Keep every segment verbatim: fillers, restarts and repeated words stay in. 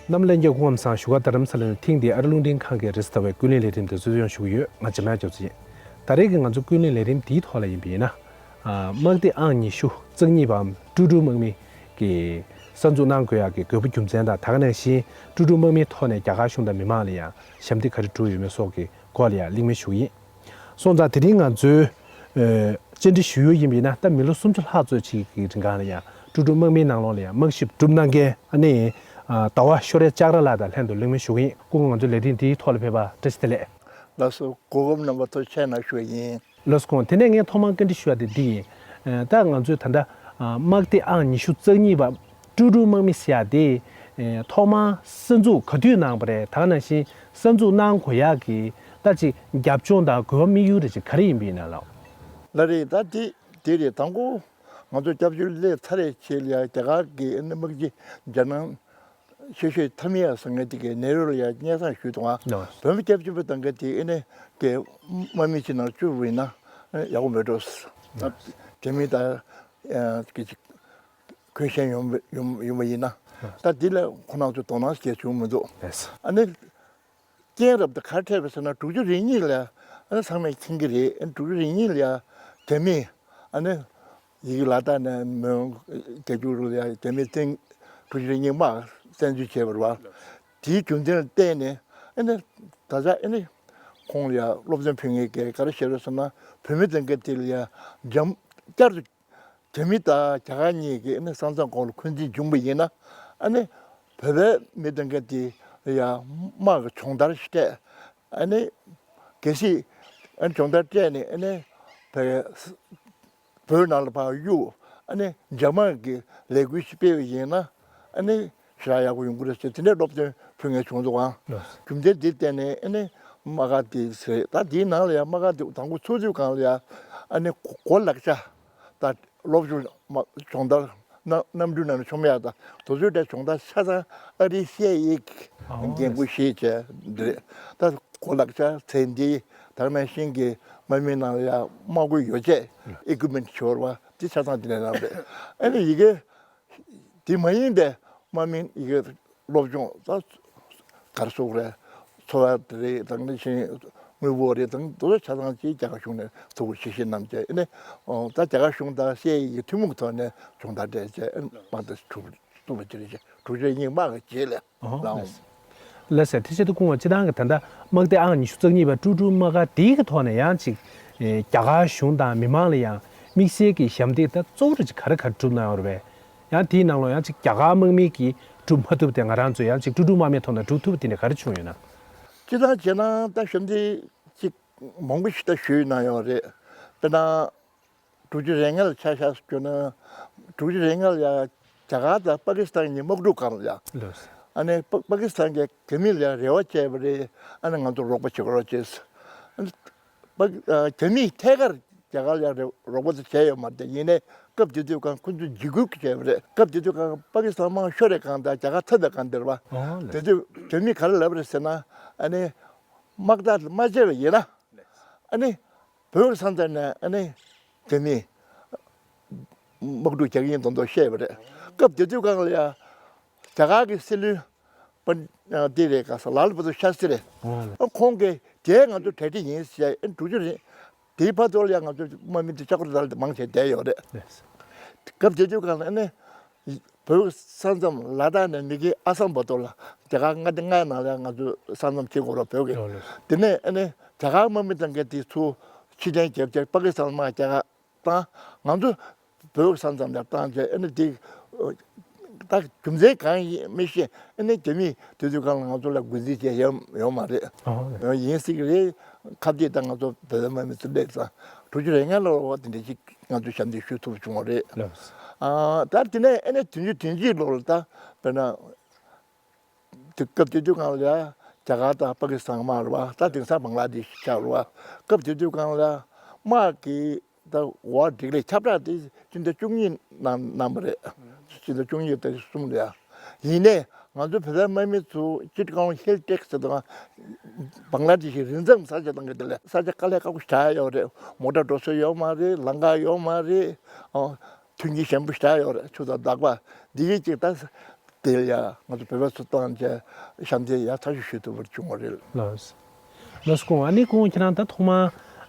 རྣམ་ལྷན་རྒྱས་སྐུ་ཁམས་བཟང་། བཞུགས་སྒར་རྡ་རམ་ས་ལ་ནས་ཐེངས་འདིའི་ཨ་རི་རླུང་འཕྲིན་ཁང་གི་རེས་གཟའ་ཟླ་བའི་ཀུན་གླེང་ལས་རིམ་དེ་ཚོ་སྲུང་སྐྱོང་ཞུ་གི་ཡོད། ང་འཇམ་དབྱངས་རྒྱ་མཚོ་ཡིན། ད་རེས་ཀྱི་ང་ཚོ་ཀུན་གླེང་ལས་རིམ་འདིའི་ཐོག་ལ་ཡིན་པ་ཡིན་ན། ཨ། དམག་སྡེ་ཨང་ཉི་ཤུ་རྩ་གཉིས་པའམ་ཀྲུའུ་ཀྲུའུ་དམག་མི་གི་གསར་འཛུགས་གནང་དགོས་ཡག་གི་དགོས་པ་རྒྱུ་མཚན་དང་། ད་ག་ནང་བཞིན་ཀྲུའུ་ཀྲུའུ་དམག་མིའི་ཐོག་ནས་རྒྱ་གར་གཞུང་དང་མི་མང་ལ་ཡང་ཞབས་འདེགས་ག་རེ་བསྒྲུབས་ཡོད་མེད་སོགས་ཀྱི་སྐོར་ལ་ཡང་གླེང་མོལ་ཞུ་གི་ཡིན། སོང་ཙང་དེ་རིང་ང་ཚོའི་ཨ་བཅར་འདྲི་ཞུ་ཡུལ་ཡིན་པ་ཡིན་ན། ད་མི་ལོ་སུམ་ཅུ་ལྷག་ཙམ་ཅིག་གི་རིང་གང་ལ་ཡང་ཀྲུའུ་ཀྲུའུ་དམག་མིའི་ནང་ལོགས་ལ་ཡང་དམག་ཞབས་སྒྲུབ་གནང་མཁན། ཨ་ནི་ཨ་ཟླ་བ་ཤོ་རེ་ལྕགས་ར་ལགས་དང་ལྷན་དུ་གླེང་མོལ་ཞུ་གི་ཡིན། སྐུ་ངོ་ང་ཚོའི་ལས་རིམ་འདིའི་ཐོག་ལ་ཕེབས་པར་བཀྲ་ཤིས་བདེ་ལེགས། ལགས་སོ། གོ་སྐབས་གནང་བར་ཐུགས་རྗེ་ཆེ་གནང་ཞུ་བ་ཡིན། ལགས་སོ། སྐུ་ངོ། དེ་ནས་ངས་ཐོག་མར་བཀའ་འདྲི་ཞུ་བ་དེ་འདི་ཡིན། ཨ། ད་ང་ཚོས་ད་ལྟ་ཨ་དམག་སྡེ་ཨང་ཉི་ཤུ་རྩ་གཉིས་པ་ཀྲུའུ་ཀྲུའུ་དམག་མི་ཟེར་ཡག་དེ། ཨེ། ཐོག་མར་གསར་འཛུགས་ག་དུས་གནང་བ་རེད། ད་ག་ནང་བཞིན་གསར་འཛུགས་གནང་དགོས་ཡག་གི་ད་ཅིག་རྒྱབ་ལྗོངས་དང་དགོས་པ་དམིགས་ཡུལ་རེ་ཅིག་ག་རེ་ཡིན་པ་ཡིན་ན་ལགས། ལགས་རེད། ད་དེ་དེ་རེད། དང་པོ་ང་ཚོ་སྐྱབས་བཅོལ་སླེབས་ཚར་རེད་བྱས་ལ་ཡ། རྒྱ་གར་གྱི་ཨ་ནི་དམག་སྤྱི་ཇ་ནང་ཤེ་ཤེ་ཐ་མི་ཡ་ཟེར་མཁན་དེ་གིས་ནེ་རུ་ལ་ཡ་སྙན་སེང་ཞུས་འདུག་ག། ལགས། བོད་མི་སྐྱབས་བཅོལ་བ་དང་ག་དེ་ཨ་ནི་གི་དམག་མི་ཅིག་ནང་བཅུག་པ་ཡིན་ན་ཡག་པོ་མེད་འགྲོ། ལགས། དེ་མིན་ད་ཨ་གི་ཅིག་གུན་གཞན་ཡོང་ཡོང་ཡོང་བ་ཡིན་ན། ད་འདི་ལ་ཁོ་རང་ཚོ་དོ་སྣང་སྐྱེ་བྱུང་མི་འདུག། ལགས། ཨ་ནི་རྐྱེན་རབ་ཏུ་ག་རེ་འཕྲད་པ་ཟེར་ན། དྲུག་ཅུ་རེ་གཉིས་ལ། ཨ་ནི་ཚང་མས་མཁྱེན་གྱི་རེད། ཨ་ནི་དྲུག་ཅུ་རེ་གཉིས་ལ་ཡ་རྒྱ་མིས་ཨ་ནི་ཡི་གེ་ལག་བསྟར་ནས་མོན་རྒྱ་སྒྱུར་ལ་ཡ་རྒྱ་མིས་བཙན། དྲུག་ཅུ་རེ་གཉིས་དམག་བཙན་འཛུལ་བྱས་པ་རེད་པ། དེའི་རྒྱུ་མཚན་ལ་བརྟེན་ནས་ཨ་ནི་ད་ཆ་ཨ་ནི་ཁོང་ལ་ཡ་སློབ་སྟོན་ཕུལ་མཁན་གྱིས་ག་རེ་བཤད་རེད་ཟེར་ན། བོད་མི་དང་ག་དེ་ལ་ཡ་འཇམ་བསྐྱར་དུ་བོད་མི་དང་རྒྱ་གར་གཉིས་ཀྱི་ཨ་ནི་ས་མཚམས་ཁོངས་ལ་འཁོན་འཛིན་བྱུང་བ་ཡིན་ན། ཨ་ནི་བོད་པའི་མི་དང་ག་དེ་ལ་ཡ་དམག་གི་སྦྱོང་བརྡར་ཞིག་སྤྲད། ཨ་ནི་གལ་སྲིད་ཨ་ནི་སྦྱོང་བརྡར་སྤྲད་ནས་ཨ་ནི་བོད་བོད་ནང་ལ་ཕར་གཡུག། ཨ་ནི་འཇབ་དམག་གི་ལས་འགུལ་ཞིག་སྤེལ་བ་ཡིན་ན། ཨ་ནི་ཞེ་དྲག་ཡག་པོ་ཡོང་གི་རེད་ཟེར། དེ་འདྲའི་སློབ་སྟོན་ཕུལ་མཁན་བྱུང་འདུག་ག། ལགས། རྒྱུ་མཚན་འདི་བརྟེན་ནས་ཨ་ནི་དམག་སྒར་དེ་ཟེར། ད་དེའི་ནང་ལ་ཡང་དམག་སྒར་དེ་དང་པོ་ཚུགས་དུས་སྒང་ལ་ཡང་ཨ་ནི་གོ་གོ་ལག་ཆ་དང་སློབ་སྦྱོང་མ་སྦྱོང་བརྡར་གནམ་གནམ་གྲུའི་ནང་ནས་མཆོང་ཡག་དང་དེ་ཚོའི་གྲས་སྦྱོང་བརྡར་ཆ་ཚང་ཨ་རིའི་ཤེས་ཡིག་ཨ་འགན་ཁུར་བཞེས་བྱས་འདི་རེད། ད་གོ་ལག་ཆ་ཚན་འདི་དེ་ནང་བཞིན་གྱི་དམག་མིའི་ནང་ལ་ཡང་དམག་གུའི་ཡོ་བྱད་ཨི་ཀུབ་མེན་ཊི་ཞེས་པ་དེ་ཆ་ཚང་དེ་ནས་རག་རེད། ཨ་ནི་ཡི་གེ་དེ་མ་ཡིན་པའི་དམག་མི་ཡི་གེ་སློབ་སྦྱོང་ད་ག་རེ་ཟེར་དགོས་རེད། འཚོ་བ་རེད་དང་། དེ་བཞིན་དངོས་པོ་རེད་དང་། དེ་ཚོ་ཆ་ཚང་ཅིག་རྒྱ་གར་གཞུང་ནས་ཐུགས་ཁུར་ཆེ་བཞེས་གནང་བྱས། ཨ་ནི་ད་རྒྱ་གར་གཞུང་དང་ཤེས་ཡིན་ཐུན་མོང་གི་ཐོག་ནས་སྦྱོང་བརྡར་སྤྲད་བྱས། ཨ་ནི་དམག་སྡེ་ཐུག་ཐུག་པ་ཅིག་རེད་བྱས། དྲུག་ཅུ་རེ་གཉིས་དམག་གི་རྗེས་ལ་ལའང་། ལགས་སོ། དེ་བྱས་ཏེ་སྐུ་ངོ་སྤྱིར་བཏང་གི་ད་ལྟ་དམག་སྡེ་ཨང་ཉི་ཤུ་རྩ་གཉིས་པ་ཀྲུའུ་ཀྲུའུ་དམག་སྒར་དེའི་གི་ཐོག་ནས་ཡང་ཅིག་ཨེ་རྒྱ་གར་གཞུང་དང་མི་མང་ལ་ཡང་དམིགས་བསལ་གྱི་ཞབས་འདེགས་ད་གཙོ་བོ་རེ་ཅིག་ག་རེ་ག་རེ་བསྒྲུབས་གནང་ཡོད་རེད་པས། ཡང་དེའི་ནང་ལོགས་ཡང་ཅིག་རྒྱ་གར་དམག་མི་གིས་སྒྲུབ་མ་ཐུབ་དེ་ང་རང་ཚོས་ཡང་ཅིག་ཀྲུའུ་ཀྲུའུ་དམག་མིའི་ཐོག་ནས་སྒྲུབ་ཐུབ་པ་དེ་འདྲ་ག་རེ་བྱུང་ཡོད་ན། སྤྱིར་བཏང་བྱས་ན་ད་ཞབས་འདེགས་ཅིག་མང་པོ་ཞིག་ད་ཞུས་གནང་ཡོད་རེད། དཔེར་ན། དྲུག་ཅུ་རེ་ལྔ་ལ་ཆ་བཞག་བརྗོད་ན། དྲུག་ཅུ་རེ་ལྔ་ལ་ཡ་རྒྱ་གར་དང་པ་ཀི་སི་ཐན་གཉིས་དམག་འཁྲུག་སྒང་ལ་ཡ། ལགས། ཨ་ནི་པ་པ་ཀི་སི་ཐན་གྱིས་རྒྱ་མི་ལ་ཡ་རེ་བ་བྱས་པ་རེད། ཨ་ནི་ང་ཚོར་རོགས་པ་བྱེད་དགོས་རོགས་བྱེད། ཨ་ནི་པ་ཨ་རྒྱ་མིས་ཐད་ཀར་རྒྱ་གར་ལ་ཡ་རེ་རོགས་པ་དེ་བྱས་ཡོད་མ་རེད། ཡིན་ནའི་སྐབས་དེ་དུས་སྒང་ཁོ་ཚོས་འཇིགས་སྐུལ་བྱས་པ་རེད། སྐབས་དེ་དུས་སྒང་པ་ཀི་སི་ཐན་དམག་ཤོར་བའི་སྒང་དང་རྒྱ་གར་ཐར་བའི་སྒང་དེ་རེད་པ། ཨོ་ལགས། དེ་དུས་རྒྱ་མིས་ག་རེ་ལབ་རེད་ཟེར་ན། ཨ་ནི་དམག་རྟགས་དེ་མ་བརྗེད་པ་ཡིན་ན། ཨ་ནི་བོད་ས་མཚམས་ནས་ཨ་ནི་རྒྱ་མིས་དམག་འཁྲུག་རྒྱག་གི་ཡིན་མདོག་མདོག་བཤད་པ་རེད། སྐབས་དེ་དུས་སྒང་ལ་ཡ་རྒྱ་གར་གྱི་སྲིད་བློན་པ་འདི་རེད་ག་ས་ལཱལ་བྷ་དུར་ཤཱ་སྟྲི་རེད། ཨོ་ལགས། ཁོང་གིས་དེ་ང་ཚོ་གྲ་སྒྲིག་ཡིན་ཟེར། ཨ་ནི་དྲུག་ཅུ་རེད། དེའི་བར་དུ་ལ་ཡ་ང་ཚོ་དམག་མི་དེ་ལྕགས་རི་ལ་དེ་མང་ཆེ་བསྡད་ཡོད་རེད། ལགས། སྐབས་དེ་དུས་སྒང་ལ་ཨ་ནི། བོད་ས་མཚམས་ལ་དྭགས་ནས་མི་གི་ཨ་སམ་བར་དུ་ལ་རྒྱ་གར་མངའ་སྡེ་ལྔའི་ནང་ལ་ང་ཚོ་ས་མཚམས་ཕྱེ་དགོས་རེད་བོད་ཀྱི། ལགས་ལགས། དེ་ནས་ཨ་ནི་རྒྱ་གར་དམག་མི་དང་ག་དེ་ཚུར་ཕྱིར་འཐེན་བརྒྱབ་བྱས་པ་ཀི་སི་ཐན་དམག་རྒྱག་དང་། ང་ཚོ་བོད་ས་མཚམས་ལ་བཏང་བྱས། ཨ་ནི་དེ་ད་རྒྱུ་མཚན་གང་ཡིན་མི་ཤེས། ཨ་ནི་རྒྱ་མིས་དེ་དུས་སྒང་ལ་ང་ཚོ་ལ་རྒོལ་འཛིང་བྱས་ཡོད་ཡོད་མ་རེད། ཨོ་ལགས། ཡིན་སྲིད་ཀྱི་རེད། ཁ་གཏད་ད་ང་ཚོ་བོད་དམག་མི་ཚོ་སླེབས་ཙང་དྲུག་ཅུ་རེ་ལྔ་ལོར་བ་དེ་འདྲ་ཞིག་ང་ཚོས་ཞབས་འདེགས་ཞུ་ཐུབ་བྱུང་བ་རེད། ལགས། ཨ་ད་དེ་ནས་ཨ་ནི་བདུན་ཅུ་དོན་གཅིག་ལོར་ད་དཔེར་ན་དེ་སྐབས་དེ་དུས་སྒང་ལ་རྒྱ་གར་དང་པ་ཀི་སི་ཐན་དམག་རེད་བ། ད་དེང་སང་བང་ལ་དེ་ཤི་ཆགས་རེད་བ། སྐབས་དེ་དུས་སྒང་ལ་དམག་གི་ད་འོ་སྒྲིག་ལས་ཁྱབ་བསྒྲགས་དེ་སྤྱི་ཟླ་བཅུ་གཉིས་གནང་གནང་བ་རེད། སྤྱི་ཟླ་བཅུ་གཉིས་དང་གསུམ་ལ་ཡ། ཡིན་ནའི་ང་ཚོ་བོད་པའི་དམག་མི་ཚོ་ཅི་ཀྲོང་ཧིལ་ཊེག་ཟེར་དང་བང་ལ་དེ་ཤི་རི་འཛམ་ས་ཆ་དང་གི་དེ་ལ་ས་ཆ་དཀའ་ལས་ཁག་པོ་ཞེ་དྲག་ཡོད་རེད། མོ་ཊ་འགྲོ་ས་ཡོད་མ་རེད། ལམ་ཁ་ཡོད་མ་རེད། ཨོ། མཐུན་རྐྱེན་ཞན་པོ་ཞེ་དྲག་ཡོད་རེད། ཆུ་དང་དག་པ་འདི་གི་ཅིག་ད་ དེ་ལ་ཡ་ང་ཚོ་བོད་པ་ཚོ་བཏང་བྱས་ཞབས་འདེགས་ཡག་ཐག་ཆོད་ཞུ་ཐུབ་པ་བྱུང་བ་རེད། ལགས་སོ། ལགས་སོ། སྐུ་ངོ། ཨ་ནི་སྐུ་ངོ་ཁྱེད་རང་ད་ཐོག་མར་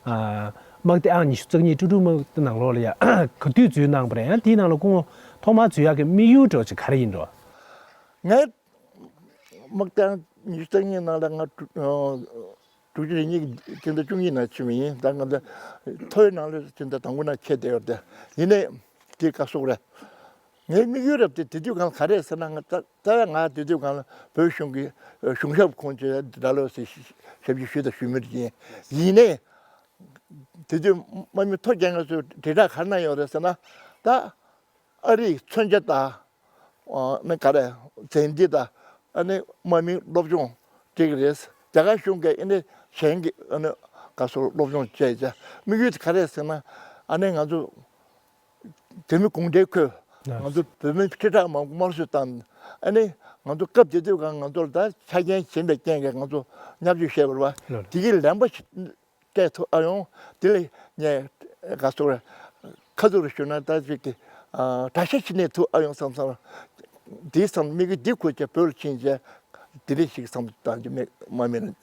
ཨ་དམག་སྡེ་ཨང་ཉི་ཤུ་རྩ་གཉིས་ཀྲུ་ཀྲུ་དམག་སྡེ་ནང་ལོགས་ལ་ཡ་ག་དུས་འཛུལ་གནང་བ་རེད། ཡང་དེའི་ནང་ལ་སྐུ་ངོ་ཐོག་མར་འཛུལ་ཡག་གི་དམིགས་ཡུལ་འདྲ་བོ་ཅིག་ག་རེ་ཡིན་འགྲོ། ངས་དམག་སྡེ་ཨང་ཉི་ཤུ་རྩ་གཉིས་ནང་ལ་ང་ཀྲུ་ཨ་དྲུག་ཅུ་རེ་གཉིས་ཀྱི་སྤྱི་ཟླ་བཅུ་གཉིས་ནང་ཕྱིན་པ་ཡིན། ད་ང་ད་ཐོ་ཡི་ནང་ལ་སྤྱི་ཟླ་དང་པོ་ནང་ཁྱེར་བསྡད་ཡོད་དེ། ཡིན་ནའི་དེ་ག་སོག་རེད། ངའི་དམིགས་ཡུལ་རབ་དེ་དེ་དུས་གང་ག་རེད་ཟེར་ན། ང་ད་ད་ང་དེ་དུས་གང་ལ་བོད་གཞུང་གི་གཞུང་ཞབས་ཁོང་ཚོའི་ཌ་ལོ་སི་ཞབས་ཕྱི་ཞུས་དང་ཞུ་མུས་ཡིན། ཡིན་ནའི་དེ་དུས་དམག་མི་ཐོ་རྒྱག་མཁན་ཚོས་དྲིལ་བསྒྲགས་ག་རེ་གནང་ཡོད་རེད་ཟེར་ན། ད་ཨ་རིའི་མཚོན་ཆ་དང་ཨ་ནི་ག་རེ་ཛེ་ཨེན་ཏི་དང་ཨ་ནི་དམག་མི་སློབ་སྦྱོང་སྤྲད་ཀྱི་རེད། རྒྱ་གར་གཞུང་གིས་ཨ་ནི་གཞན་གྱི་ཨ་ནི་ག་སོག་སློབ་སྦྱོང་བྱས་བྱས། དམིགས་ཡུལ་དེ་ག་རེད་ཟེར་ན། ཨ་ནི་ང་ཚོ་བོད་མི་གུང་ཁྲན་ཁུལ། ང་ཚོ་བོད་མི་ཁྲི་ཕྲག་མང་པོ་དམར་གསོད་བཏང་། ཨ་ནི་ང་ཚོ་སྐབས་དེ་དུས་གང་ང་ཚོར་ད་ཆ་རྐྱེན་ཞན་པའི་རྐྱེན་གྱིས་ང་ཚོ་བརྙས་བཅོས་བྱས་པ་རེད་བ། ལགས། དེ་གི་ལན་པ་ཞིག་སྤྲད་ཐུབ་ཨ་ཡོང་། དེ་ལས་ངས་ག་སོག་རེད། ཁ་ཐུག་རེ་ཞུས་ན་ད་ཅིག་གི་ཨ་གྲྭ་ཤག་ཅིག་གནས་ཐུབ་ཨ་ཡོང་བསམ་བསམ། དེའི་བསམ་དམིགས་ཡུལ་འདི་འཁུར་བྱས་བོད་ལ་ཕྱིན་བྱས་དེ་འདྲ་ཞིག་བསམ་བཏང་རྒྱུ་མེད། དམག་མི་ལ་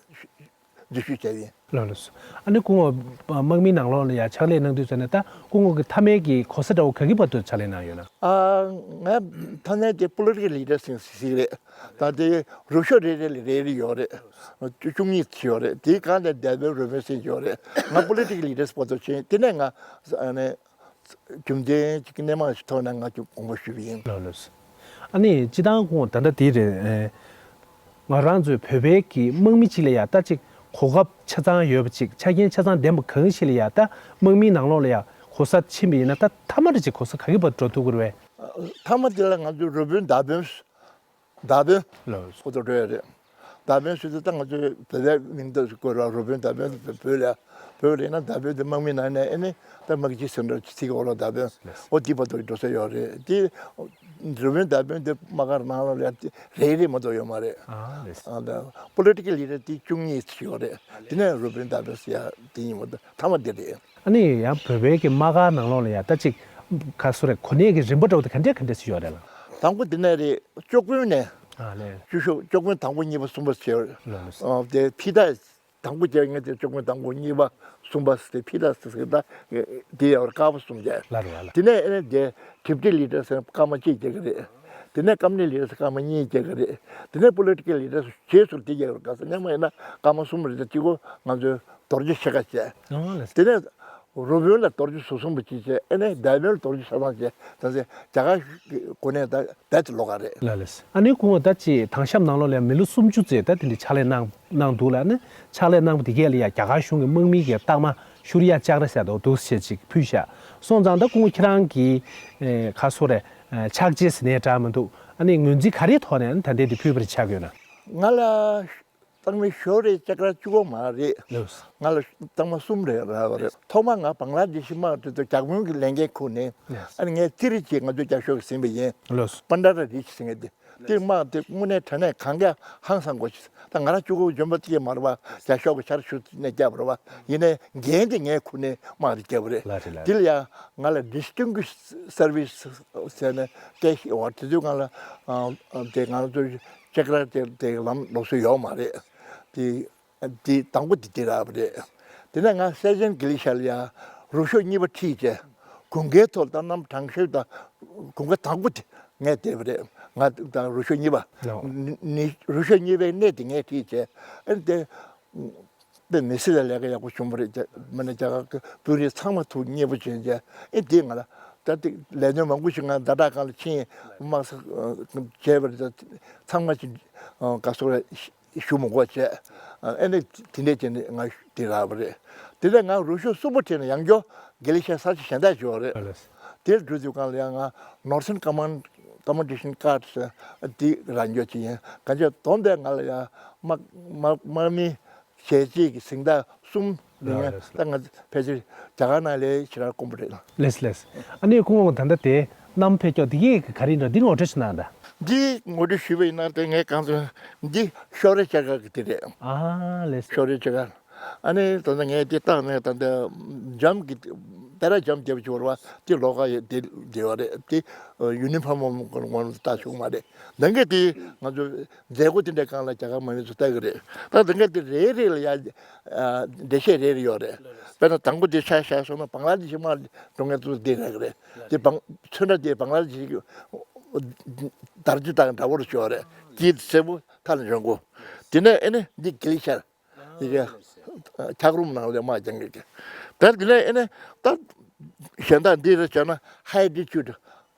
འཛུལ་ཞུགས་བྱས་ཡིན། ལགས་ལགས་སོ། ཨ་ནི་སྐུ་ངོ་དམག་མིའི་ནང་ལོགས་ལ་ཡ་ཕྱག་ལས་གནང་དུས་ཙམ་ནས་ད་སྐུ་ངོ་གི་མཐའ་མའི་གི་གོ་ས་འདྲ་བོ་ག་གི་བར་དུ་ཕྱག་ལས་གནང་ཡོད་ན། ཨ་ངའི་མཐའ་མའི་དེ་པོ་ལི་ཊི་ཀལ་ལི་ཌར་ཟེར་ཟེར་གྱི་རེད། ད་དེ་རུ་ཤོག་རེ་རེ་ལ་རེ་རེ་ཡོད་རེད། བཅུ་གཉིས་ཡོད་རེད། དེའི་སྒང་ནས་སྡེ་དཔོན་རུ་དཔོན་ཟེར་ཡོད་རེད། ང་པོ་ལི་ཊི་ཀལ་ལི་ཌར་བར་དུ་ཕྱིན། དེ་ནས་ང་ཨ་ནི་རྒྱུ་མཚན་གཅིག་གི་སྣེ་མང་ཞིག་ཐོག་ནས་ང་ཚོ་དགོངས་པ་ཞུས་པ་ཡིན། ལགས་ལགས་སོ། ཨ་ནི་སྤྱིར་བཏང་ཁོང་ད་ལྟ་དེ་རེད། ཨེ། ང་རང་ཚོའི་བོད་པའི་གི་དམག་མི་གཅིག་ལ་ཡ་ད་ཅིག་གོ་སྐབས་ཆ་ཚང་ཡོད་པ་ཅིག་ཆ་རྐྱེན་ཆ་ཚང་ལྡན་པ་གང་ཞིག་ལ་ཡ་ད་དམག་མིའི་ནང་ལོགས་ལ་ཡ་གོ་ས་ཕྱིན་པ་ཡིན་ན། ད་མཐའ་མ་དེ་ཅིག་གོ་ས་ག་གི་བར་འགྲོ་ཐུབ་ཀྱི་རེད་པས། མཐའ་མ་དེ་ལ་ང་ཚོའི་རུ་དཔོན་བརྡ་དཔོན། བརྡ་དཔོན། ལགས། ཁོ་ཚོ་འགྲོ་ཡ་རེད། བརྡ་དཔོན་ཟེར་དུས་ད་ང་ཚོའི་བོད་པའི་མིང་ཐོག་བཀོད་ར། རུ་དཔོན་བརྡ་དཔོན་བོད་ལ་བོད་ལ་ཡིན་ན་བརྡ་དཔོན་དེ་དམག་མི་ནང་ནས་ཨེ་ནི་ད་དམག་སྤྱི་ཟེར་འདྲ་ཅིག་འོ་ལ་བརྡ་དཔོན། ལགས། འོ་དེ་བར་དུ་འགྲོ་ས་ཡོད་རེད། དེ་རུ་དཔོན་བརྡ་དཔོན་དེ་དམག་སྒར་ནང་ལ་ཡ་དེ་རེ་རེ་མ་གཏོགས་ཡོད་མ་རེད། ཨ་ལགས། ཨ་ད་པོ་ལི་ཊི་ཀལ་ལི་ཌར་དེ་བཅུ་གཉིས་ཡོད་རེད། དེ་ནས་རུ་དཔོན་བརྡ་དཔོན་ཟེར་ཡ་དེ་ཡིན་པ་ད་མཐའ་མ་དེ་རེད། ཨ་ནི་ཡང་བོད་པའི་གི་དམག་སྒར་ནང་ལོགས་ལ་ཡ་ད་ཅིག་ག་སོ་རེད། གོ་གནས་ཀྱི་རིམ་པ་འདྲ་བོ་དེ་ག་འདྲས་ག་འདྲས་ཞིག་ཡོད་རེད་ལགས། དང་པོ་དེ་ནས་རེད། སྐྱོར་དཔོན་ནས། ཨ་ལས། བཅུ་ཤོག་སྐྱོར་དཔོན་དང་པོ་གཉིས་པ་གསུམ་པ་ཟེར། ལགས་ལགས། ཨ་དེ་ཕི་ད་དང་པོ་བྱས་ངས་དེ་སྐྱོར་དཔོན་དང་པོ་གཉིས་པ་གསུམ་པ་ཟེར། ཕི་ད་ཟེར་ད་དེ་ཡ་བར་སྐར་མ་གསུམ་བྱས། ལགས་རེད་ལགས། དེ་ནས་ཨ་ནི་དེ་ཌི་པུ་ཊི་ལི་ཌར་ཟེར་སྐར་མ་གཅིག་བྱེད་ཀྱི་རེད། དེ་ནས་ཀེ་བི་ནེཊ་ལི་ཌར་ཟེར་སྐར་མ་གཉིས་བྱེད་ཀྱི་རེད། དེ་ནས་པོ་ལི་ཊི་ཀལ་ལི་ཌར་ཟེར་རྗེས་སུ་དེ་བྱེད་ཀྱི་རེད། ག་ས་སྔོན་མ་ཡིན་ན་སྐར་མ་གསུམ་རེད། དེ་གཅིག་པོ་ང་ཚོས་རྡོ་རྗེ་ཕྱེད་ཀ་བྱས། ཨ་ལས། དེ་ནས་རུ་དཔོན་ལ་རྡོ་རྗེ་ཟུར་གསུམ་པོ་གཅིག་བྱས། ཨ་ནི་བརྡ་དཔོན་ལ་རྡོ་རྗེ་ཆ་ཚང་བྱས། ད་ཚེ་རྒྱ་གར་གྱི་གོ་གནས་ད་བརྡ་དེ་ལོག་ག་རེད། ལགས་ལགས། ཨ་ནི་སྐུ་ངོ་ད་ཅི་དྭངས་ཞབས་ནང་ལོགས་ལ་མི་ལོ་སུམ་ཅུ་ཙམ་ད་དེ་འདྲའི་ཕྱག་ལས་གནང་གནང་འདུག་ལ། ཨ་ནི་ཕྱག་ལས་གནང་བ་དེ་གས་ལ་ཡ་རྒྱ་གར་གཞུང་གི་དམག་མི་གི་རྟགས་མ་ཤུ་རི་ཡ་ལྕགས་ར་ཟེར་དོ་འདུག་ཟེར་ཅིག་ཕུལ་ཤག་སོང་ཙང་ད་སྐུ་ངོ་ཁྱེད་རང་གི་ཨེ་ག་སོ་རེད། ཨེ་ཕྱག་རྗེས་ཟེར་ནའི་འདྲ་མི་འདུག་ཨ་ནི་ངོས་འཛིན་ག་རེའི་ཐོག་ནས་ད་ལྟའི་དེ་ཕུལ་བར་ཆགས་ཡོད་ན། ང་ལ་རྟགས་མ་ཤུ་རི་ལྕགས་ར་གཅིག་པོ་མ་རེད། ལགས། ང་ལ་རྟགས་མ་གསུམ་རེ་རག་པ་རེད། ཐོག་མར་ང་བང་ལ་དེ་ཤི་དམག་དེ་ཚོ་བརྒྱ་དཔོན་གྱི་ལས་འགན་ཁུར་ནས། ལགས། ཨ་ནི་ངས་ཙི་རི་ཅིག་ང་ཚོའི་རྒྱ་ཤོག་གིས་ཟིན་པ་ཡིན། ལགས། པན་ཌ་ར་རི་ཅི་ཟེར་མཁན་དེ། དེ་དམག་དེ་དངོས་གནས་དྲང་གནས་གང་ག་ཧང་སང་དགོས་ཤིག་ད་ང་རང་གཅིག་པོ་འཇོན་པ་དེ་མ་རེད་པ། རྒྱ་ཤོག་གི་ཆར་ཤུ་ནས་བརྒྱབ་པ་རེད་པ། ཡིན་ནའི་འགན་དེ་ངས་ཁུར་ནས་དམག་དེ་བརྒྱབ་པ་རེད། ལགས་རེད་ལགས། དེ་ལ་ཡང་ང་ལ་Distinguished Service ཟེར་ནས་སྐད་ཤིག་འོ་དེ་དུས་སྒང་ལ་ཨ་ཨ་དེ་ང་ཚོ་ལྕགས་ར་དེ་དེ་ལམ་ལོགས་སུ་ཡོད་མ་རེད། དེ་དེ་དང་པོ་དེ་དེ་རག་པ་རེད། དེ་ནས་ང་སེ་ཆེན་གྷི་ལི་ཤ་ལ་ཡ་རུ་ཤོག་གཉིས་པ་ཁྲིད་བྱས། དགུན་ཁའི་ཐོག་ད་གནམ་གྲང་ཤོས་དང་དགུན་ཁ་དང་པོ་དེ་ངས་བསྡད་པ་རེད། ང་དང་རུ་ཤོག་གཉིས་པ། ལགས། ནི་ནི་རུ་ཤོག་གཉིས་པའི་གནས་དེ་ངས་ཁྲིད་བྱས། ཨ་ནི་དེ་དཔེ་མི་སྲིད་ལ་ལས་ཀ་ཡག་པོ་བྱུང་བ་རེད། རྒྱ་མི་ནི་རྒྱ་གར་གྱི་དཔོན་རིགས་ཚང་མ་ཐུགས་མཉེས་པོ་བྱས་བྱས། ཨེ་དེ་ང་ལ་ད་དེ་ལས་དོན་མང་པོ་ཞིག་ང་ཟླ་གྲངས་སྒང་ལ་ཕྱིན། དམག་ས་བྱས་པ་རེད། ཚང་མ་ཅིག་ག་སོ་ར་ཞུ་མི་དགོས་བྱས། ཨ་ནི་དེ་འདྲས་བྱས་ནས་ང་དེ་རག་པ་རེད། དེ་ནས་ང་རུ་ཤོག་གསུམ་པ་ཁྲིད་ནས་ཡང་བསྐྱར་གྷི་ལི་ཤ་ས་ཆ་གཞན་དག་བྱས་པ་རེད། ཨ་ལས། དེར་འགྲོ་དུས་སྒང་ལ་ཡང་ང་Northern Command Commendation Card དེ་རག་ཡོད་ཅིག་ཡིན། གང་ཅི་དོན་དེ་ང་ལ་ཡང་དམག་དམག་དམག་མི་ཞལ་གཅིག་གི་གཟེངས་རྟགས་གསུམ་འདི་ངས་ལགས་ལགས། ད་ང་ཕལ་ཆེར་རྒྱ་གར་ནང་ལས་ཞེ་དྲག་དཀོན་པོ་རེད། ལགས་ལགས། ཨ་ནི་སྐུ་ངོ་ད་ལྟ་དེ་གནམ་ཕེབས་ཀྱོག་འདི་གས་ག་རེ་འདྲ་འདི་ངོ་སྤྲོད་ཞིག་གནང་དང་། འདི་ངོ་སྤྲོད་ཞུས་པ་ཡིན་ན་དེ་ངས་གང་ཚོད་འདི་ཤོག་རེ་ལྕགས་ར་གི་དེ་རེད། ཨ་ལགས། ཤོག་རེ་ལྕགས་ར། ཨ་ནི་ད་ལྟ་ངས་དེ་བཏང་ནས་ད་ལྟ་འཇམ་གྱི་པེ་ར་འཇམ་རྒྱབ་ཀྱི་ཡོད་རེད་བ། དེ་ལོགས་ཀ་ཡོད་དེ་དེ་ཡོད་རེད། དེ་ཡུ་ནི་ཕོརམ་ངོ་ལྟ་བྱུང་མ་རེད། ནང་གི་དེ་ང་ཚོ་མཛད་སྒོ་དེ་འདྲའི་སྒང་ལ་རྒྱ་གར་མི་མང་ཚོ་ལྟ་གི་རེད། ད་ལྟ་ངས་དེ་རེ་རེ་ལ་ཡ་འགྲེལ་བཤད་རེ་རེ་ཡོད་རེད། དཔེར་ན་དང་པོ་དེ་ཆ་བཞག་སོང་ན་བང་ལ་དེ་ཤི་མ་འགྲོ་མཁན་ཚོ་དེ་རེད་གི་རེད། དེ་བང་ཚོན་ཁྲ་དེ་བང་ལ་དེ་ཤི་དར་ཅི་དང་འདྲ་བོར་ཤོར་རེད། དཀྱིལ་སེར་པོ་མཐའ་ལ་འཇོག་གོ། དེ་ནས་ཨེ་ནི་འདི་གལ་ཤར། ཡི་གེ་འཁྱགས་རོམ་ནང་ལ་མ་སྦྱང་གི་གི། དེར་དེ་ནས་ཨེ་ནི་ད་གཞན་དག་འདི་རེ་བྱས་ན་ཧའི་ཊི་ཊུ་ཌི་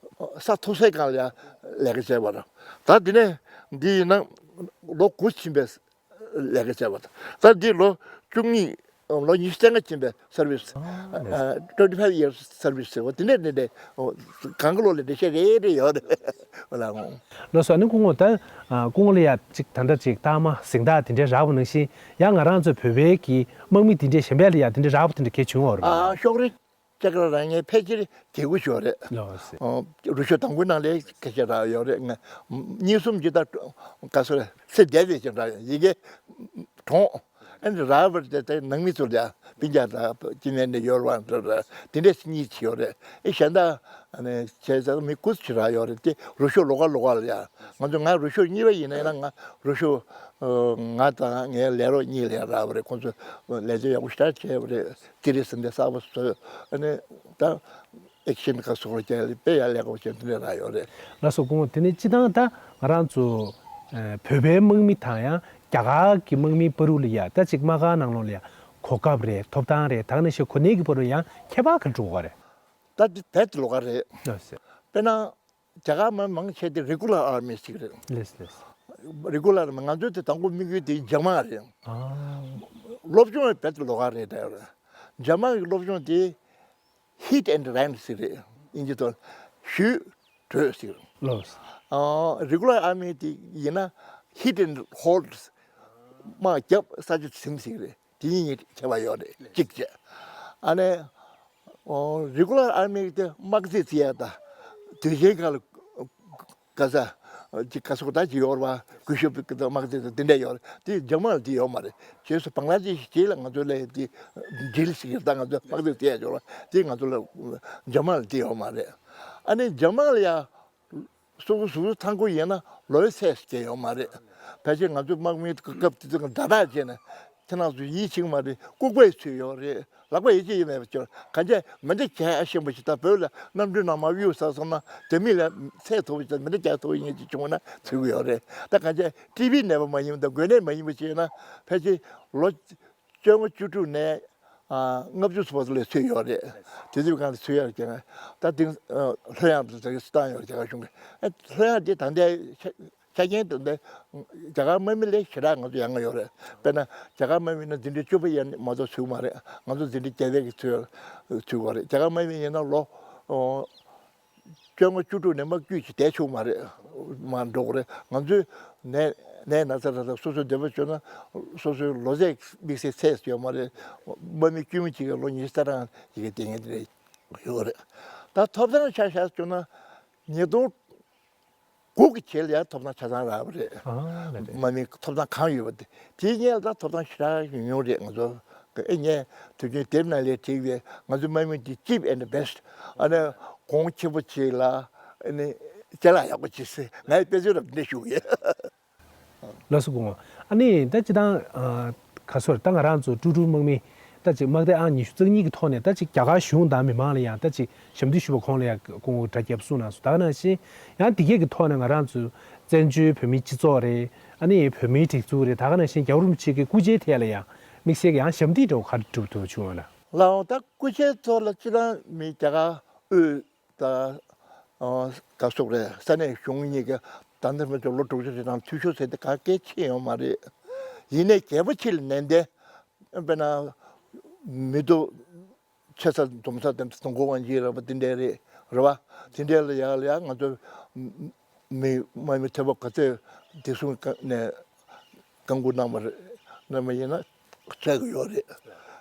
ས་མཐོ་སའི་སྒང་ལ་ཡང་ལས་ཀ་བྱས་པ་རེད། ད་དེ་ནས་འདི་ཡིན་ན་ལོ་དགུ་ཕྱིན་པའི་ལས་ཀ་བྱས་པ་དང་། ད་འདི་ལོ་བཅུ་གཉིས་ལོ་ཉི་ཤུ་རྩ་ལྔ་ཕྱིན་པའི་སར་བིས། ཨ་ནི་twenty five years service ཟེར་བ་དེ་འདྲས་འདྲས་འདྲས་གང་གི་ལོ་ལ་འགྲེལ་བཤད་རེ་རེ་ཡོད་རེད། ལགས་སོ། ཨ་ནི་སྐུ་ངོ་ད་སྐུ་ངོ་ལ་ཡ་གཅིག་ད་ལྟ་གཅིག་རྟགས་མ་གཟེངས་རྟགས་དེ་འདྲས་རག་པ་ནང་བཞིན་ཡང་ང་རང་ཚོ་བོད་པའི་གི་དམག་མི་དེ་འདྲས་གཞན་པ་ལ་ཡ་དེ་འདྲས་རག་པ་དེ་འདྲས་གལ་བྱུང་བ་རེད། ཨ་ཤོག་རིལ་ལྕགས་ར་རང་ངས་ཕལ་ཆེར་རྒྱལ་སྒོ་ཞོར་རེད། ལགས་སོ། རུ་ཤོ་དང་པོའི་ནང་ལས་སྐད་ཆ་རག་ཡོད་རེད། ང་གཉིས་གསུམ་ཅིག་ད་ག་སོ་རེད་ཚེ་འདས་ཟེར་ཅིག་རག་ཡོད་ཡི་གེ་གྲོངས། ཨ་ནི་རག་པར་དེ་དེ་ནང་མི་ཚོ་ལ་ཡ་སྤུན་ཀྱག་དང་སྤུན་ཀྱག་འདྲ་ཡོད་རེད་བ། འདྲ་རེད། དེ་འདྲས་གཉིས་ཅིག་ཡོད་རེད། ཨེ་གཞན་དག་ཨ་ནི་བྱས་ཙང་མི་དགུ་ཅིག་རག་ཡོད་རེད། དེ་རུ་ཤོ་ལོགས་ཀ་ལོགས་ཀ་ལ་ཡ་ང་ཚོ་ང་རུ་ཤོ་གཉིས་པ་ཡིན་ན་ཡིན་ན་ང་རུ་ཤོ་ང་དང་ངའི་ལས་རོགས་གཉིས་ལ་ཡ་རག་པ་རེད། ཁོང་ཚོ་ལས་བྱེད་ཡག་པོ་ཞེ་དྲག་བྱས་པ་རེད། ཏི་རི་སི་འདི་གསར་པ་བཟོས། ཨ་ནི་ད་ཨེག་ཤན་ག་སོགས་ལ་བརྒྱབ་ལ་དཔེ་ཡག་ལས་ཀ་བྱས་འདི་འདྲ་རག་ཡོད་རེད། ལགས་སོ། སྐུ་ངོ་དེ་ནས་སྤྱི་བཏང་ད་ང་རང་ཚོ་ཨ་བོད་པའི་དམག་མི་དང་ཡང་རྒྱ་གར་གྱི་དམག་མིའི་བར་དུ་ལ་ཡ་ད་ཅིག་དམག་སྒར་ནང་ལོགས་ལ་ཡ་གོ་སྐབས་རེད། ཐོབ་ཐང་རེད། ད་ག་ནང་བཞིན་གོ་གནས་ཀྱི་བར་དུ་ཡང་ཁྱད་པར་ག་འགྲོ་གི་རེད། ད་འདི་བོད་ལོགས་ཀ་རེད། ལགས་སོ། དཔེར་ན། རྒྱ་གར་མི་མང་ཆེ་དེ་རི་གུ་ལར་ཨར་མི་ཟེར་གི་རེད། ལགས་ལགས། རི་གུ་ལར་མི་ང་ཚོའི་དེ་དང་པོ་དམིགས་ཡུལ་དེ་རྒྱ་དམག་རེད། ཨ། སློབ་སྦྱོང་བའི་བེད་ལོག་ག་རེད་དེ། རྒྱ་དམག་གི་སློབ་སྦྱོང་དེ་hit and run ཟེར་རེད། དབྱིན་ཇི་ཐོག་བཞུད་བྲོས་ཟེར། ལགས། ཨ། རི་གུ་ལར་ཨར་མི་དེ་ཡིན་ན་hit and hold དམག་རྒྱབ་ས་ཆ་ཟིན་ཟེར་རེད། དེ་གཉིས་ཁྱད་པར་ཡོད་རེད་གཅིག་བྱས། ཨ་ནི་ཨོ་རི་གུ་ལར་ཨར་མི་དེ་དམག་རྩེད་རྩེ་ཡ་དང་དུས་ཆེན་ཁག་ལ་ག་ས་ཅིག་ག་སོགས་ད་ཅིག་ཡོད་རེད་བ། གུས་ཞབས་དམག་རྩེད་དང་དེ་འདྲ་ཡོད་རེད། དེ་རྒྱ་དམག་ལ་དེ་ཡོད་མ་རེད། བྱས་སོ་བང་ལ་དེ་ཞིག་བྱས་ལ་ང་ཚོ་ལ་དེ་འགྲིལ་ཞིག་ད་ང་ཚོ་དམག་རྩེད་རྩེ་ཡ་ཡོད་རེད་བ། དེ་ང་ཚོ་ལ་རྒྱ་དམག་ལ་དེ་ཡོད་མ་རེད། ཨ་ནི་རྒྱ་དམག་ལ་ཡ། སོ་སོ་སོ་སོ་ཐང་ཀོ་ཡིན་ན་ལོའི་ཚད་སྐྱེ་ཡོད་མ་རེད། ཕལ་ཆེར་ང་ཚོའི་དམག་མིའི་སྐབས་དེ་ཚོ་ལ་ཛ་དྲག་བྱས་ནས་ཁྱེད་རང་ཚོ་ཡིད་ཆེས་མ་རེད། ལྐུགས་པའི་ཚུལ་ཡོད་རེད། ལག་པ་ཡིད་ཆེས་ཡིན་མེད་པ་ཅོར་གང་བྱས་མེ་མདའ་རྒྱག་ཤེས་པ་ཞིག་ད་བོད་ལ་གནམ་གྲུའི་ནང་མར་གཡུག་ཟ་སོང་ན་དེ་མི་ལ་ཚད་མཐོ་པོ་ཞིག་དང་མེ་མདའ་རྒྱག་ཐུབ་པ་ཡིན་ཅིག་བྱུང་ན་ཚུད་ཀྱི་ཡོད་རེད། ད་གང་བྱས་ཊི་བི་ནད་པ་མ་ཡིན་པ་དང་འགོས་ནད་མ་ཡིན་པ་བྱས་ན་ཕལ་ཆེར་ལོ། བཅོ་ལྔ་བཅུ་དྲུག་ནས་ཨ་ལྔ་བཅུ་ཙམ་ལ་ཚུད་ཡོད་རེད། དེ་དུས་གང་ལ་ཚུད་ཡོད་རེད་ཀྱང་ད་དེང་ལྷོད་ཡངས་དུ་ཟ་གི་སུ་བཏང་ཡོད་རེད་རྒྱ་གར་གཞུང་གིས། ཨ་ལྷོད་ཡངས་དེ་ད་ལྟའི་ཆ་ཆ་རྐྱེན་དེ་འདྲ་རྒྱ་གར་དམག་མི་ལས་ཞེ་དྲག་ང་ཚོ་ཡག་ང་ཡོད་རེད། དཔེར་ན་རྒྱ་གར་དམག་མི་ནི་འཛིན་གྲྭ་བཅུ་པ་ཡན་མ་གཏོགས་ཚུད་མ་རེད། ང་ཚོ་འཛིན་གྲྭ་བརྒྱད་པའི་གི་ཚུད་ཚུད་ཡོད་རེད། རྒྱ་གར་དམག་མི་ཡིན་ན་ལོ་ཨོ། བཅོ་ལྔ་བཅུ་དྲུག་ནས་དམག་རྒྱུད་ཀྱི་བསྡད་ཆོག་མ་རེད། མ་འགྲོ་གི་རེད། ང་ཚོས་ནད་ནད་ན་ཚ་ར་ད་སོ་སོའི་འདོད་པ་བཅོལ་ན་སོ་སོའི་ལོ་ཚད་དམིགས་བསལ་ཚད་ཡོད་མ་རེད། དམག་མི་དཀྱུས་མ་གཅིག་གི་ལོ་ཉི་ཤུ་རྩ་གྲངས་ཀྱི་བསྡད་མཁན་དེ་འདྲ་ཡོད་རེད། ད་ཐོབ་ཐང་ཆ་བཞག་བཅོལ་ན་ཉིས་སྟོང་དགུ་གི་རྗེས་ལ་ཡང་ཐོབ་ཐང་ཆ་ཚང་རག་པ་རེད། ཨ་ལ་རེད། དམག་མི་ཐོབ་ཐང་གང་ཡོད་པ་དེ་དེའི་སྔོན་ལ་ད་ཐོབ་ཐང་ཞེ་དྲག་ཉུང་རེད་ང་ཚོ། ཨེ་ངས་དུས་རྒྱུན་དེབ་ནང་ལས་བྲིས་པའི་ང་ཚོའི་དམག་མི་འདི་cheap and best ཨ་ནི་གོང་ཆེན་པོ་ཅིག་ལ་ཨ་ནི་ཅ་ལག་ཡག་པོ་ཅིག་ཟེར་ངའི་དཔེ་མཛོད་རབ་འདྲེ་ཞུ་གི། ལགས་སོ་སྐུ་ངོ། ཨ་ནི་ད་སྤྱི་བཏང་ཨ་ག་སོར་ད་ང་རང་ཚོ་ཀྲུའུ་ཀྲུའུ་དམག་མི་ད་ཅིག་དམག་སྡེ་ཨང་ཉི་ཤུ་རྩ་གཉིས་ཀྱི་ཐོག་ནས་ད་ཅིག་རྒྱ་གར་གཞུང་དང་མི་མང་ལ་ཡང་ད་ཅིག་ཞབས་འདེགས་ཞུ་བ་ཁོང་ལ་ཡང་སྐུ་ངོ་སྒྲ་བརྒྱབ་གསུངས་གནང་སོང་། ད་ག་ནང་བཞིན་ཡང་དེ་གས་ཀྱི་ཐོག་ནས་ང་རང་ཚོ་བཙན་བྱོལ་བོད་མིའི་སྤྱི་ཚོགས་རེད། ཨ་ནི་བོད་མིའི་སྒྲིག་འཛུགས་རེད། ད་ག་ནང་བཞིན་རྒྱལ་བ་རིན་པོ་ཆེ་གི་སྐུ་ཕྱྭའི་ཐད་ལ་ཡང་དམིགས་བསལ་གྱི་ཡང་ཞབས་འདེགས་འདྲ་བོ་ག་རེ་སྒྲུབ་ཐུབ་བྱུང་ཡོད་ན། ལགས་འོང་ད་སྐུ་ཕྱྭའི་ཐོག་ལ་སྤྱི་བཏང་མི་རྒྱ་གར་དབུས་དང་ག་སོགས་རེད་ས་གནས་གཞུང་གཉིས་ཀྱི་ད་ལྟ་མི་ཚོ་ལོ་དྲུག་ཅུ་རེ་གྲངས་འཐུས་ཤོར་ཟེར་ཏེ་ག་གེ་ཕྱིན་ཡོད་མ་རེད། ཡིན་ནའི་རྒྱལ་པོ་ཆེ་ལ་ནན་ཏན་དཔེར་ན་མི་ཐུབ། ཆེ་ས་འཛོམས་ས་དེ་ཚོ་གོ་བ་འཇིག་ར་བ་དེ་འདྲ་རེད་རེད་བ། དེ་འདྲ་ལ་ཡག་ལ་ཡག་ང་ཚོ་མི་དམག་མི་ཐེ་བ་ག་ཚོད་བདེ་སྲུང་ནས་བཀའ་འགུག་གནང་བ་རེད། གནང་བ་ཡིན་ན་བྱས་གི་ཡོད་རེད།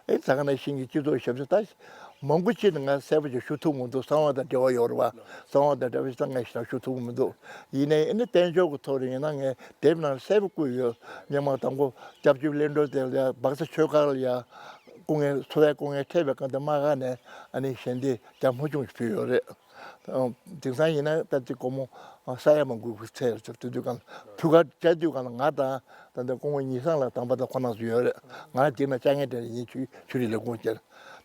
ཨེ་ད་ག་ནང་བཞིན་གྱི་སྤྱི་ཚོགས་ཞབས་ཞུ་ད་ མང་པོ་ཅིག་ནི་ང་གསལ་པོ་ཞིག་ཞུ་ཐུབ་མི་འདུག་གསང་བ་དང་འབྲེལ་བ་ཡོད་རེད་བ། གསང་བ་དང་འབྲེལ་བ་ཞིག་ད་ངས་ཞིག་ཞུ་ཐུབ་མི་འདུག་ཡིན་ནའི་ཨ་ནི་དཔལ་འབྱོར་གྱི་ཐོག་ལ་ཡིན་ན་ངས་དེབ་ནང་གསལ་པོ་བཀོད་ཡོད། སྔོན་མ་དང་པོ་སྐྱབས་བཅོལ་གླིང་ཕྲན་དེ་ལ་ཡ་སྦག་ས་ཆོས་སྒར་ལ་ཡ་སྐུ་ངལ་འཚོ་བའི་སྐུ་ངལ་འཕྲད་པའི་སྐབས་དེ་དམག་སྒར་ནས་ཨ་ནི་ཞལ་འདེབས་རྒྱ་མོ་ཆུང་ཞིག་ཕུལ་ཡོད་རེད། དེང་སང་ཡིན་ན་ད་ལྟའི་སྒོར་མོ་ས་ཡ་མང་པོའི་ཚད་ལ་དེ་དུས་སྒང་ལ་ཕུལ་ཁ་བྱ་དུས་སྒང་ལ་ང་དང་ད་ལྟ་སྐུ་ངོ་ཉི་བཟང་ལགས་དམ་པ་དང་ཁོང་རྣམ་ཚོ་ཡོད་རེད། ང་དེ་ན་བཅར་མཁན་དེ་ཡིན། ཆུ་ཆུ་རི་ལས་ཁུངས་བཅར།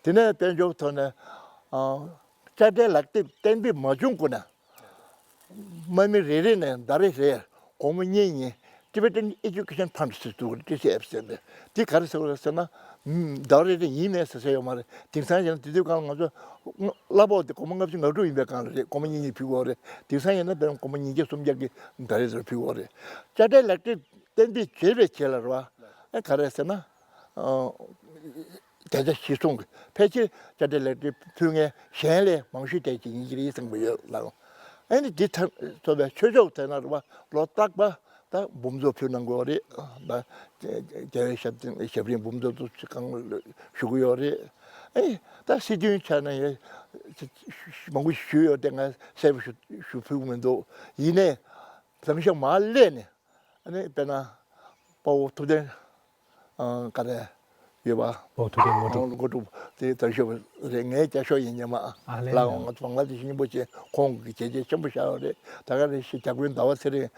དེ་ནས་དཔལ་འབྱོར་ཐོག་ནས་དཔྱ་ཁྲལ་ལག་དེབ་གཏན་འབེབས་མ་བྱུང་གོང་ནས། དམག་མི་རེ་རེ་ནས་ཟླ་རེ་རེར་སྒོར་མོ་གཉིས་གཉིས་Tibetan Education Fund ཟེར་འདུག T C F ཟེར་ནས། འདི་ག་རེ་ཟེར་བ་ཟེར་ན། ཟླ་རེ་རེ་ཡིན་མེད་ཟེར་ས་ཡོད་མ་རེད། དེང་སང་ཡང་དེ་དུས་སྒང་ལ་ང་ཚོ་གླ་ཕོགས་དེ་སྒོར་མོ་ལྔ་བཅུ་ང་དྲུག་ཡིན་པའི་སྒང་ལ་རེད། སྒོར་མོ་གཉིས་གཉིས་ཕུལ་གྱི་ཡོད་རེད། དེང་སང་ཡིན་ན་དཔེར་ན་སྒོར་མོ་ཉིས་བརྒྱ་སུམ་བརྒྱ་གི་ཟླ་རེ་རེར་ཕུལ་གྱི་ཡོད་རེད། དཔྱ་ཁྲལ་ལག་དེབ་གཏན་འབེབས་བྱས་པའི་རྗེས་ལ་རེད་བ། ཨ་ག་རེ་ཟེར་ན། བརྒྱ་ཆ་གཞི་བཟུང་གི་ཕལ་ཆེར་དཔྱ་ཁྲལ་ལག་དེབ་ཕུལ་མཁན་གཞན་ལས་མང་ཤོས་དེ་ཅིག་ཡིན་གྱི་རེད་བསམ་གྱི་ཡོད་ལགས། ཨ་ནི་འདི་ཐ་ཚོ་བའི་ཆོས་ཕྱོགས་དེ་ན་རེད་བ། ལོ་རྟག་པ་ད་འབུམ་ཚོགས་ཕུལ་གནང་དགོས་རེད། ད་རྒྱལ་བའི་ཞབས་བརྟན་ཞབས་རིམ་འབུམ་ཚོགས་དུ་གང་ཞུ་གི་ཡོད་རེད། ཨ་ནི་ད་སྲིད་དོན་ཆ་ནས་ཡ་མང་པོ་ཞུས་ཡོད་དེ་ང་གསལ་པོ་ཞུ་ཞུ་ཕུལ་གྱི་མི་འདུག་ཡིན་ནའི་བཟང་ཤོས་མར་སླེབས་ནས། ཨ་ནི་དཔེར་ན་དཔའ་བོ་ཐུབ་བསྟན་ཨ་ག་རེ་ཡོད་པ། དཔའ་བོ་ཐུབ་བསྟན་དངོས་གྲུབ། དངོས་གྲུབ་དེ་དར་ཤོས་རེད། ངའི་རྒྱབ་ཤོག་ཡིན་ཉེ་མ། ཨ་ལས་ལགས། ལགས། ང་ཚོ་བང་ལ་དེ་བཞིན་པོ་ཆེ་ཁོང་གི་བྱས་རྗེས་ཆེན་པོ་བཞག་ཡོད་རེད། ད་ག་རེ་ཞིག་ཇ་ཀུན་ཟླ་བ་ཚེ་རིང་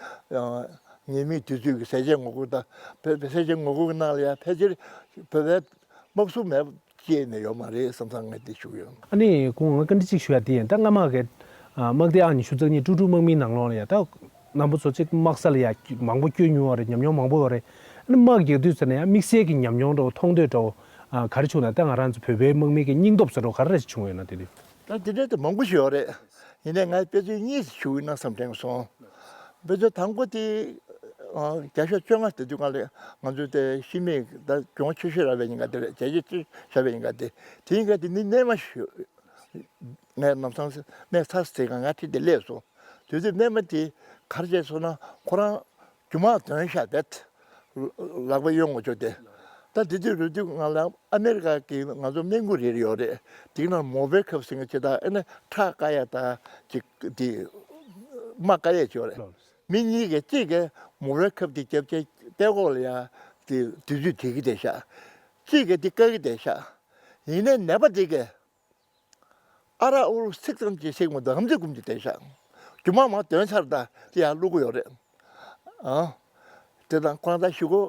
ཉེས་མིང་དུས་ཚོད་ཀྱི་ཟས་བཅད་ངོ་རྒོལ་དང་བོད་པའི་ཟས་བཅད་ངོ་རྒོལ་གྱི་ནང་ལ་ཡང་ཕལ་ཆེར་བོད་པའི་དམག་སུ་མེད་ཅེས་ནས་ཡོད་མ་རེད་བསམ་བསམ་ངས་དེ་ཞུ་གི་ཡོད། ཨ་ནི་ཁོང་ང་བཀའ་འདྲི་གཅིག་ཞུ་ཡ་དེ་ཡིན། ད་སྔ་མ་གི་ཨ་དམག་སྡེ་ཨང་ཉི་ཤུ་རྩ་གཉིས་ཀྲུ་ཀྲུ་དམག་མིའི་ནང་ལོགས་ལ་ཡ་ད་རྣམ་པ་ཚོ་གཅིག་དམག་ས་ལ་ཡ་མང་པོ་བསྐྱོད་མྱོང་བ་རེད། ཉམས་མྱོང་མང་པོ་ཡོད་རེད། ཨ་ནི་དམག་རྒྱག་དུས་ཟེར་ན་ཡ་དམིགས་བསལ་གྱི་ཉམས་མྱོང་འདྲ་བོ་མཐོང་ཐོས་འདྲ་བོ་ཨ་ག་རེ་བྱུང་ན། ད་ང་རང་ཚོ་བོད་པའི་དམག་མི་གི་སྙིང་སྟོབས་ཟེར་འདྲ་བོ་ག་རེ་བྱུང་ཡོད་ན་དེ་རེད། ད་དེ་འདྲ་དེ་མང་པོ་ཞིག་ཡོད་རེད། ཡིན་ནའི་ངས་དཔེ་མཚོན་གཉིས་ཞུ་ན་བསམ་དྲན་སོང་། དཔེ་མཚོན་དང་པོ་དེ་ཨ་བརྒྱ་ཤོག་བཅོ་ལྔ་དེ་དུས་སྒང་ལ་ང་ཚོ་དེ་ཤི་མེད་ད་གྱོང་ཆེ་ཤོས་རག་པའི་ཉིན་ཀ་དེ་རེད། བྱས་རྗེས་ཆེ་ཤོས་རག་པའི་ཉིན་ཀ་དེ། དེ་ཉིན་ཀ་དེ་མི་རྣལ་མ་ཞིག་ངས་ནམ་སང་གནས་ཚར་ཟེར་ག་ང་ཁྲིད་དེ་སླེབས་སོང་། དུས་ཚོད་རྣལ་མ་དེ་ག་རེ་བྱས་སོང་ན་ཁོ་རང་རྒྱུ་མ་འདོན་ཤག་བེད། ལག་པ་གཡོན་ངོ་ཅོག་དེ། ད་དེ་དུས་རུ་དུས་ང་ལ་ཨ་མེ་རི་ཀ་གི་ང་ཚོ་སྨན་ཁུག་རེ་རེ་ཡོད་རེད། དེའི་ནང་མོ་བེ་ཁབ་ཟེར་མཁན་ཅིག་དང་ཨ་ནི་ཁྲག་བཀག་ཡ་དང་ཅིག་དེ་རྨ་བཀག་ཡ་ཅིག་ཡོད་རེད། མི་གཉིས་ཀས་གཅིག་གིས་མོ་བེ་ཁབ་དེ་རྒྱབ་བྱས་ལྟེ་ཁོག་ལ་ཡ་དེ་དུས་ཚོད་དེ་གི་བསྡད་ཤག་གཅིག་གིས་དེ་བཀག་གི་བསྡད་ཤག་ཡིན་ནའི་ནད་པ་དེ་གིས། ཨ་ར་ཨུ་རུ་ཚིག་ཙམ་གྱིས་ཚིག་མ་འདུག་ཨམ་ཙི་ཀུམ་ཙི་བསྡད་ཤག་རྒྱུ་མ་མ་འདོན་ཚར་ད་དེ་ཡར་བླུག་གི་ཡོད་རེད། ཨ། དེ་དང་ཁོ་རང་ད་ཞུ་གོ་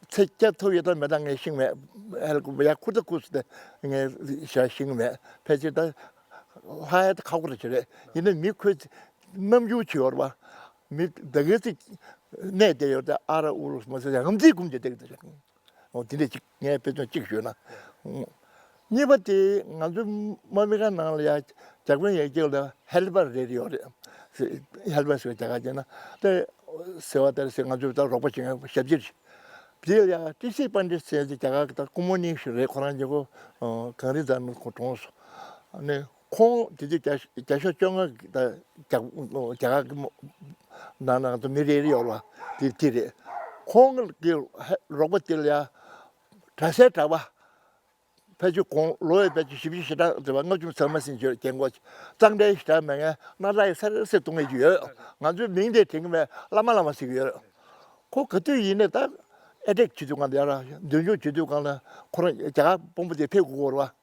ཚེ་སྐྱབས་ཐུབ་ཡོད་དམ་མེད་དམ་ངས་ཤེས་མེད། ཧལ་ཀུ་ཡ་ཁུ་ད་ཁུ་སུ་དེ་ངས་ཤ་ཤེས་མེད། ཕལ་ཆེར་ད་ལྷ་ཡ་ད་ཁ་ཁུ་ར་ཆེ་རེད། ཡིན་ན་མི་ཁོས་རྣམ་འགྱུར་བྱེད་ཡོད་རེད་པ། མི་ད་གའི་ཚིག་གནས་བསྡད་ཡོད་ད་ཨ་ར་ཨུ་རུ་མ་ཟེར་ཡ་ཨམ་ཙི་ཀུམ་ཙི་བསྡད་ཀྱི་འདུག་འོ་དེ་འདྲ་ཅིག་ངས་དཔེ་མཚོན་གཅིག་ཞུས་ན། གཉིས་པ་དེ་ང་ཚོའི་དམག་མི་ཁང་ནང་ལ་ཡ་ཇ་ཀུན་ཡ་གཅིག་ལ་ཧེལ་པར་རེ་རེ་ཡོད་རེད། ཧེལ་པར་ཟེར་བ་རྒྱ་གར་བྱས་ན་དེ་ཟེར་བ་ལྟར་ཟེར་ང་ཚོའི་ད་རོགས་པ་བྱེད་མཁན་ཞབས་ཕྱི་རེད། དེ་ལ་ཡ་ཏི་སི་པན་ཌི་ཟེར་ཏེ་རྒྱ་གར་གྱི་ད་སྐུ་མོ་གཉིས་ཤིག་རེད། ཁོ་རང་གཉིས་ཀོ་གངས་རི་རྫོང་ནས་ཁོ་གྲོངས་སོང་། ཨ་ནི། ཁོང་དེ་དུས་བརྒྱ་བརྒྱ་ཤོག་བཅོ་ལྔ་གི་ད་རྒྱ་རྒྱ་གར་གི་མོ་ནང་ནང་དུ་མི་རེ་རེ་ཡོད་ལ་དེ་དེ་རེད། ཁོང་གི་རོགས་པ་དེ་ལ་ཡ་གྲྭ་སའི་གྲྭ་པ་ཕལ་ཆེར་གོང་ལོ་ཡི་ཕལ་ཆེར་བཞི་བཅུ་ཞེ་གྲངས་དེ་བ་ལྔ་བཅུ་ཚང་མ་ཟིན་བྱོས་རྒན་གོག་གཙང་སྦྲའི་ཞེ་དྲག་མེད་མཁན་སྣ་ཐག་ཡི་སེར་སེར་གཏོང་ཡས་ཀྱི་ཡོད། ང་ཚོའི་མིང་དེ་དྲན་གི་མེད། བླ་མ་བླ་མ་ཟེར་གི་ཡོད། ཁོ་ག་དུས་ཡིན་ནའི་ད་ཨེ་ཊེག་བྱེད་དུས་གང་དུ་ཡར་མདུན་ལྕོག་བྱེད་དུས་གང་ལ་ཁོ་རང་རྒྱ་གར་དཔོན་པོ་དེ་ཕེབས་དགོས་རེད་བ།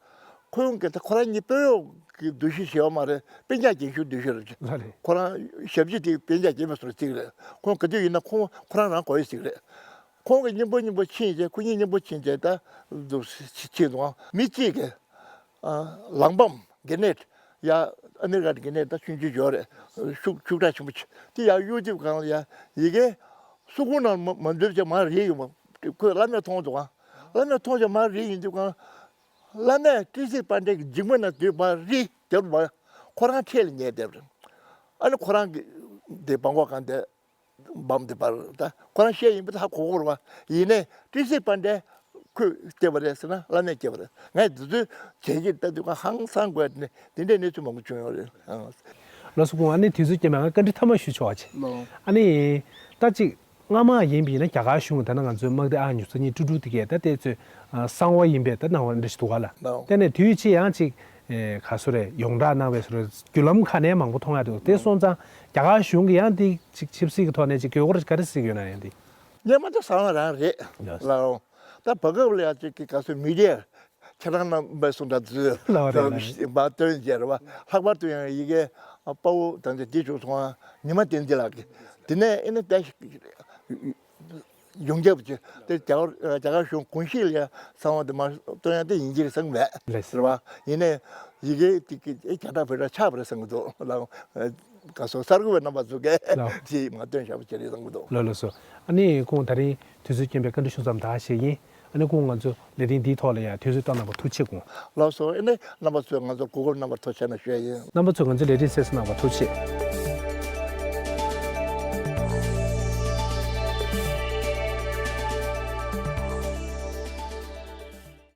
ཁོ་རང་གི་ད་ཁོ་རང་གཉིས་དཔོན་གཡོག་གི་འདུ་ཤེས་ཞེ་པོ་མ་རེད། སྤུན་ཀྱག་རྒན་ཤོས་འདུ་ཤེས་རེད། ལགས་རེད། ཁོ་རང་ཞབས་ཕྱི་དེ་སྤུན་ཀྱག་རྒན་པ་ཚོར་གཅིག་རེད། ཁོང་ག་དུས་ཡིན་ན་ཁོང་ཁོ་རང་རང་གོ་ཡི་གཅིག་རེད། ཁོང་གི་སྙིང་པོ་སྙིང་པོ་ཕྱིན་རྗེས་ཁོ་གཉིས་སྙིང་པོ་ཕྱིན་རྗེས་ད་འདུག་ཕྱིན་འདུག་མི་གཅིག་གིས་ཨ་ལག་འབམ་གི་ནེད་ཡ་ཨ་མི་རི་ཀ་གི་ནེད་ད་ཆུང་ཆུང་ཡོད་རེད། ཤུགས་ཤུགས་དྲག་ཆེན་པོ་ཆེ་དེ་ཡ་གཡུག་དུས་གང་ལ་ཡ་ཡི་གེ་སུ་ཁོང་ནང་མ་མ་འཛུལ་བྱས་མར་རིལ་ཡོང་བ་ཁོས་བླ་མས་མཐོང་འདུག་ཨ། བླ་མས་མཐོང་བྱས་མར་རིལ་ཡོང་དུས་གང་བླ་མས་ཏི་སི་པཎྜི་ཏ་གི་མཇིང་པ་ན་སྡོད་པ་རིལ་རྒྱབ་ལ་ཁོ་རང་འཕྲེད་ལ་ཉལ་བསྡད་པ་རེད། ཨ་ནི་ཁོ་རང་གི་དེ་བང་གོ་གང་དེ་འབམ་དེ་པར་ད་ཁོ་རང་བཤད་ཡིན་པ་ད་ཧ་གོ་གོ་རེད་བ། ཡིན་ནའི་ཏི་སི་པཎྜི་ཏ་ཁོས་སྐྱེས་པ་རེད་ཟེར་ན་བླ་མས་སྐྱེས་པ་རེད། ངས་འདི་ཚོའི་བྱས་རྗེས་ལྟ་དུས་ཀ་ཧང་སང་དགོས་ནི་འདི་འདྲའི་གནས་ཚུལ་མང་པོ་བྱུང་ཡོད་རེད། ལགས་སོ། ཁོང་ཨ་ནི་དུས་ཚོད་སྐྱེལ་མ་ང་བཀའ་འདྲི་ཐ་མ་ཞུ་ཆོག་པ་བྱེད། ལགས། ཨ་ནི་ད་ཅིག་སྔ་མ་ཡིན་པ་ཡིན་ན་རྒྱ་གར་གཞུང་གིས་ད་ནང་ང་ཚོའི་དམག་སྡེ་ཨ་ཉི་ཤུ་རྩ་གཉིས་ཀྲུ་ཀྲུ་དེ་གས་ད་ལྟའི་ཚོད་གསང་བ་ཡིན་པས་ད་གནང་བ་འདྲ་ཞིག་འདུག་ག་ལ། ལགས། དེ་ནས་དུས་ཕྱིས་ཡང་ཅིག་ཨེ་ག་སུ་རེད་ཡོངས་གྲགས་གནང་བའི་སུ་རེད་བརྒྱུད་ལམ་ཁ་ནས་མང་པོ་མཐོང་ཡ་འདུག་དེ་སོང་ཙང་རྒྱ་གར་གཞུང་གིས་ཡང་དེ་ཅིག་ཆབ་སྲིད་ཀྱི་ཐོག་ནས་ཅིག་དགོས་མཁོ་ག་རེ་གཟིགས་ཡོད་ན་ཡང་དེ། སྔོན་མ་ད་གསང་བ་རང་རེད། ལགས། ལགས། ད་བར་སྐབས་ལ་ཡང་ཅིག་གི་ག་སུ་མི་ཌི་ཡ་ཁྱེད་རང་རྣམ་པས་གསུངས་འདྲ་ལགས་རེད་ལགས། འཛུལ་མ་སྟོན་བྱས་རེད་བ། ལྷག་པར་དུ་ཡང་ཡི་གེ་དཔའ་བོ་དང་དེ་བྱུང་སོང་བ་ཉི་མ་བསྟན་འཛིན་ལགས་ཀྱིས་དེ་ནས་ཨེ་ནི་ད་ཡོངས་ཁྱབ་ཀྱི་དེ་རྒྱ་གར་རྒྱ་གར་གཞུང་གོང་ཞིག་ལ་ཡང་གསང་བ་དེ་མ་སྟོན་ཡ་དེ་ཡིན་གྱི་རེད་བསམ་གི་མེད། ལགས། རེད་བ། ཡིན་ནའི་ཡི་གེ་དེ་གི་ཨེ་རྒྱ་ཐག་བོད་ཐག་ཆགས་པ་རེད་བསམ་གི་འདུག་ལགས། ག་སོ་གསར་འགོད་པའི་རྣམ་པ་ཚོ་གས་ལགས། དེ་མ་སྟོན་བཞག་པ་བྱས་རེད་བསམ་གི་འདུག་ལགས་ལགས་སོ། ཨ་ནི་ཁོང་ད་རིང་དུས་ཚོད་རྐྱེན་པས་བཀའ་འདྲི་ཞུ་མཚམས་ད་བཞག་ཡིན། ཨ་ནི་ཁོང་ང་ཚོ་ལས་རིམ་འདིའི་ཐོག་ལ་ཡང་དུས་ཚོད་བཏང་གནང་བར་ཐུགས་རྗེ་ཆེ་ཁོང་། ལགས་སོ། ཨ་ནི་རྣམ་པ་ཚོས་ང་ཚོར་གོ་སྐབས་གནང་བར་ཐུགས་རྗེ་ཆེ་གནང་ཞུ་ཡ་ཡིན། རྣམ་པ་ཚོས་ང་ཚོའི་ལས་རིམ་གསན་གཟིགས་གནང་བར་ཐུགས་རྗེ་ཆེ།